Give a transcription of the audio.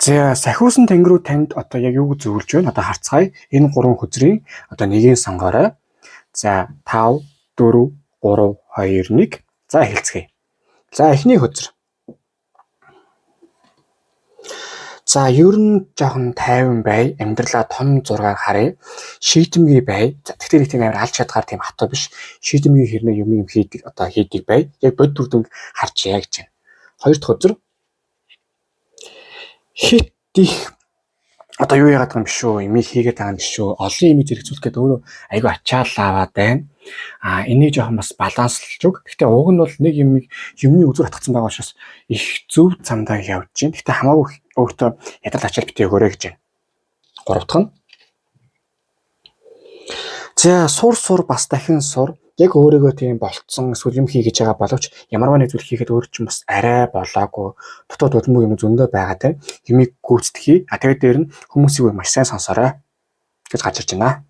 За, сахиусан тэнгэрүү танд одоо яг юу зөвлөж байна? Одоо харцгаая. Энэ гурван хөзрийн одоо нэгийг сонгоорой. За, 5, 4, 3, 2, 1. За, эхэлцгээе. За, эхний хөзөр. За, ер нь жоохон тайван бай, амьдралаа том зургаар харъя. Шийдэмгий бай. За, тэгтээ нэг тийм амар алж чадгаар тийм хатуу биш. Шийдэмгий хэрнээ юм юм хийдэг, одоо хийдэг бай. Яг бодит үр дүнг харж яа гэж байна. Хоёр дахь хөзөр. Хит их одоо юу яагаад байгаа юм биш үү? Имийг хийгээд байгаа юм биш үү? Олон имийг зэрэгцүүлэх гээд өөрөө айгүй ачаал аваад байна. А энийг жоохон бас баланслж өг. Гэхдээ уг нь бол нэг юмыг юмны үзүүр хатгацсан байгаа учраас их зөв замдаа явж байна. Гэхдээ хамаагүй өөртөө ядрал ачаал битээ өгөөрэй гэж байна. Гурав дахь нь. За, сур сур бас дахин сур. Яг өөрийгөө тийм болцсон эсвэл юм хий гэж байгаа боловч ямарваа нэг зүйл хийхэд өөр чинь бас арай болоогүй, дотоод удамгүй юм зөндөө байгаа те. Юмыг гүйцэтгэе. А тэгээд дээр нь хүмүүсийг маш сайн сонсоорой гэж гарч ирж байна.